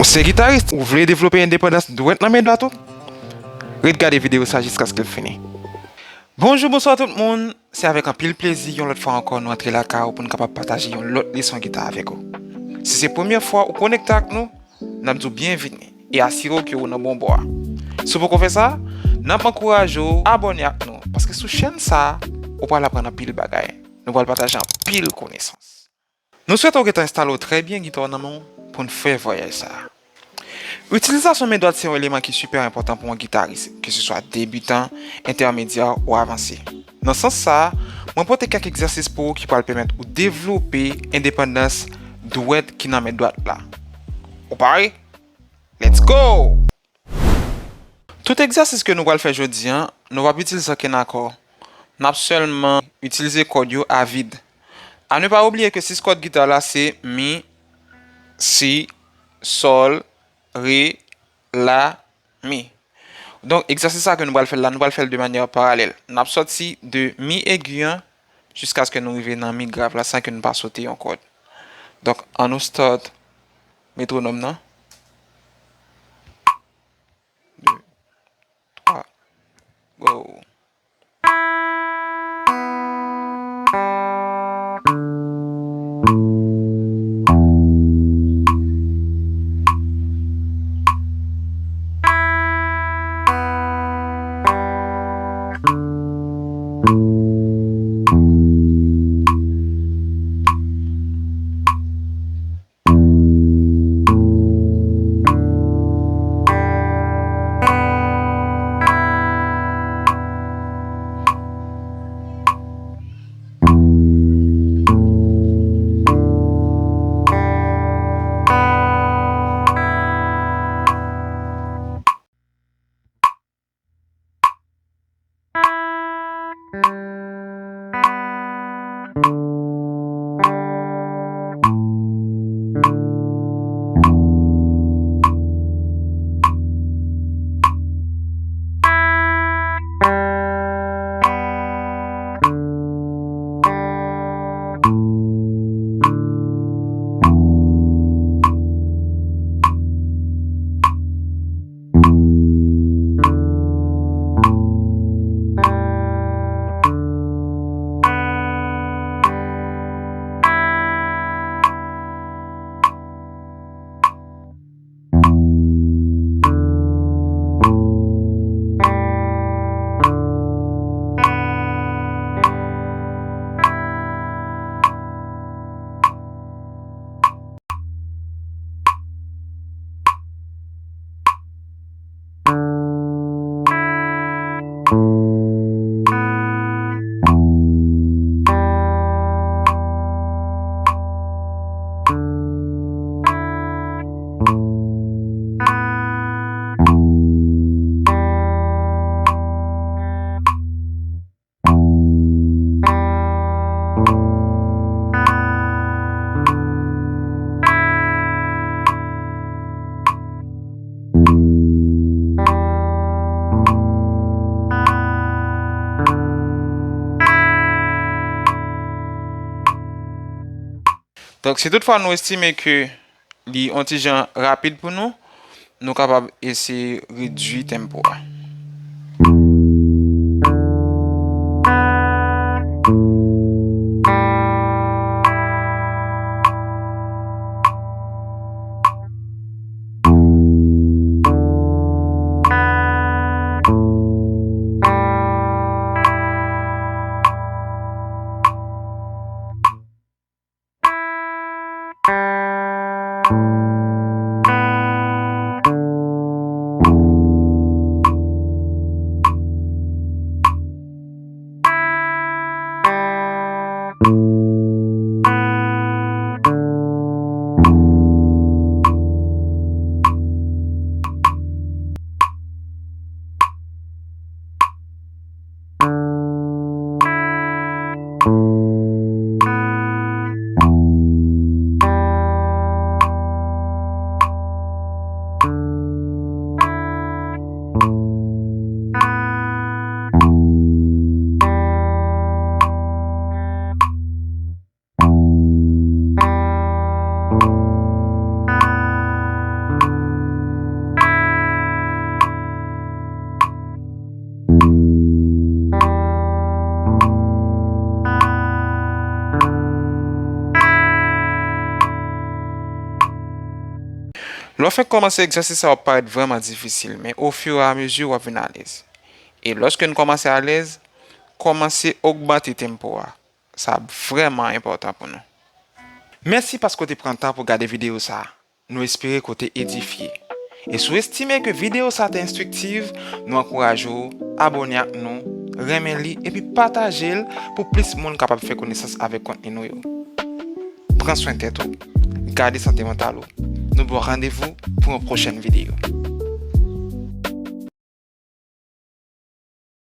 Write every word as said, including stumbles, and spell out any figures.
Se gitaris, ou vle devlope endepandans dwèt nan men dwat ou? Ret gade videyo sa jiskaske l fini. Bonjou, bonswa tout moun. Se avèk anpil plezi, yon lòt fwa ankò, nou antre lakay ou pou n kapab pataje yon lòt leson gita avèk ou. Si se premyè fwa ou konekte ak nou, n ap di w byenvini e asire w ke ou nan bon bò a. Si w poko fè sa, n ap ankouraje w abòne ak nou, paske sou chèn sa a, ou pral aprann anpil bagay. Nou pral pataje anpil konesans. Nou swete w gentan enstale w trè byen, gita w nan men w, pou n fè vwayaj sa a. Itilizasyon men dwat se yon eleman ki sipè enpòtan pou yon gitaris, keseswa debitan, entèmedyè ou avanse. Nan sans sa a, mwen pote kèk egzèsis pou ou ki pral pèmèt ou devlope endepandans dwèt ki nan men dwat la. Ou pare? Let's go! Tout egzèsis ke nou pral fè jodi a, nou p ap itilize okenn akò. N ap sèlman itilize kòd yo a vid. A ne pa oubliye ke sis kòd gita la se mi, si, sòl, re, la, mi. Donk, egzèsis sa ke nou pral fè l la, nou pral fè l de manyè paralèl. N ap sòti de mi egi an jiskaske nou rive nan mi grav la san ke nou pa sote yon kòd. Donk, ann nou start metwonòm nan. De, twa, go! Donk, si toutfwa nou estime ke li on ti jan rapid pou nou, nou kapab eseye redui tempo a. Lè w fenk kòmanse egzèsis sa yo ap parèt vrèman difisil, men ofiramezi w ap vin alèz. E lòske n kòmanse alèz, kòmanse ogmante tempo a. Sa ap vrèman enpòtan pou nou. Mèsi paske w te pran tan pou gade videyo sa a. Nou espere ke w te edifye. E si w estime ke videyo sa a te enstriktiv, nou ankouraje w abòne ak nou, renmen li, epi pataje l pou plis moun kapab fè konesans avèk kontni nou yo. Pran swen tèt ou, gade sante mantal ou. Nou ba w randevou pou yon pwochèn videyo.